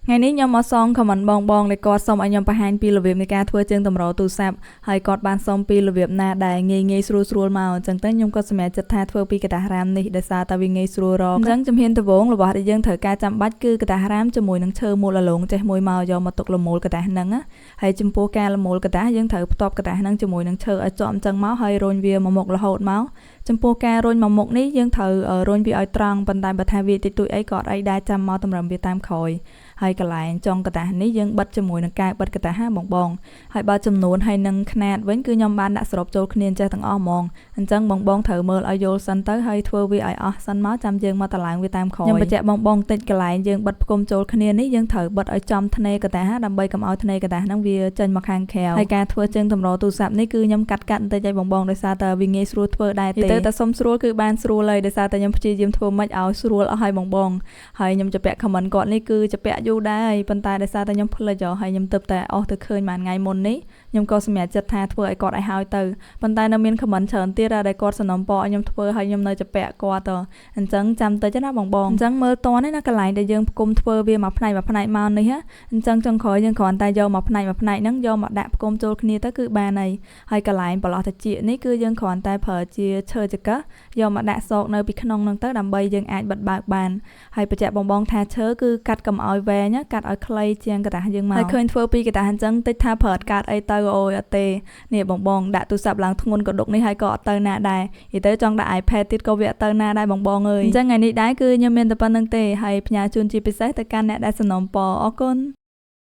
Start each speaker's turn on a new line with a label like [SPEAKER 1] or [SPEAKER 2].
[SPEAKER 1] ថ្ងៃនេះខ្ញុំមកសង comment បងបងដែលគាត់សុំឲ្យខ្ញុំបង្ហាញពីរបៀបនៃការធ្វើជើងតម្រទូរស័ព្ទហើយគាត់បានសុំពីរបៀបណាដែលងាយងាយស្រួលស្រួលមកអញ្ចឹងទៅខ្ញុំក៏សម្រេចចិត្តថាធ្វើពីក្រដាសរ៉ាមនេះដោយសារតែវាងាយស្រួលរកអញ្ចឹងជំហានដំបូងរបស់ដែលយើងត្រូវការចាំបាច់គឺក្រដាសរ៉ាមជាមួយនឹងឈើមូលអលងចេះមួយមកយកមកទុកលមូលក្រដាសហ្នឹងណាហើយចំពោះការលមូលក្រដាសយើងត្រូវផ្ទាប់ក្រដាសហ្នឹងជាមួយនឹងឈើឲ្យជាប់អញ្ចឹងមកហើយរុញវាមកមុខរហូតមកចំពោះការរុញមកមុខនេះយើងត្រូវរុញវាឲ្យត្រង់ប៉ុន្តែបើថាវាតិចតួចអីក៏អត់អីដែរចាំមកតម្រឹមវាតាមក្រោយហើយកន្លែងចុងក្រដាសនេះយើងបិទជាមួយនឹងកាវបិទក្រដាសណាបងបងហើយបើចំនួនហើយនឹងខ្នាតវិញគឺខ្ញុំបានដាក់សរុបចូលគ្នាចេះទាំងអស់ហ្មងអញ្ចឹងបងបងត្រូវមើលឲ្យយល់សិនទៅហើយធ្វើវាឲ្យអស់សិនមកចាំយើងមកតម្លើងវាតាមក្រោយខ្ញុំបញ្ជាក់បងបងតិចកន្លែងយើងបិទផ្គុំចូលគ្នានេះយើងត្រូវបិទឲ្យចំធ្នេក្រដាសដើម្បីកុំឲ្យធ្នេក្រដាសហ្នឹងវាចេញមកខាងក្រៅហើយការធ្វើជើងតម្រទូរស័ព្ទនេះគឺខ្ញុំកាត់កាត់បន្តិចឲ្យបងបងដោយសារតែវាងាយស្រួលធ្វើដែរទេទៅតែសុំស្រួលគឺបានស្រួលហើយដោយសារតែខ្ញុំព្យាយាមធ្វើម៉េចឲ្យស្រួលអស់ឲ្យបងបងហើយខ្ញុំជពាក់ comment គាត់នេះគឺជពាក់យូរដែរប៉ុន្តែដោយសារតែខ្ញុំភ្លេចហើយខ្ញុំទៅតែអស់ទៅឃើញមួយថ្ងៃមុននេះខ្ញុំក៏សម្រេចចិត្តថាធ្វើឲ្យគាត់ឲ្យហើយទៅប៉ុន្តែនៅមាន comment ច្រើនទៀតដែលគាត់សំណូមពរឲ្យខ្ញុំធ្វើហើយខ្ញុំនៅជពាក់គាត់ទៅអញ្ចឹងចាំតិចណាបងបងអញ្ចឹងមើលតនេះណាកន្លែងដែលយើងផ្គុំធ្វើវាមួយផ្នែកមួយផ្នែកមកនេះអញ្ចឹងចុងក្រោយយើងគ្រាន់តែយកមួយផ្នែកមួយផ្នែកហ្នឹងយកមកដាក់ផ្គុំចូលគ្នាទៅគឺបានហើយហើយកន្លែងប្រឡោះត្រចៀកនេះគឺយើងគ្រាន់តែប្រើជាឈើចង្កឹះយកមកដាក់សោកនៅពីក្នុងហ្នឹងទៅដើម្បីយើងអាចបិទបើកបានហើយបញ្ជាក់បងបងថាឈើគឺកាត់កុំឲ្យវែងកាត់ឲ្យខ្លីជាងក្រដាសយើងមកហើយឃើញធ្វើពីក្រដាសអញ្ចឹងតិចថាប្រើអត់កាត់អីទៅអូយអត់ទេនេះបងបងដាក់ទូរស័ព្ទឡើងធ្ងន់ក៏ដុកនេះហើយក៏អត់ទៅណាដែរនិយាយទៅចង់ដាក់ iPad ទៀតក៏វាអត់ទៅណាដែរបងបងអើយអញ្ចឹងថ្ងៃនេះដែរគឺខ្ញុំមានតែប៉ុណ្្នឹងទេហើយផ្ញើជូនជាពិសេសទៅកាន់អ្នកដែលសំណូមពរអរគុណ។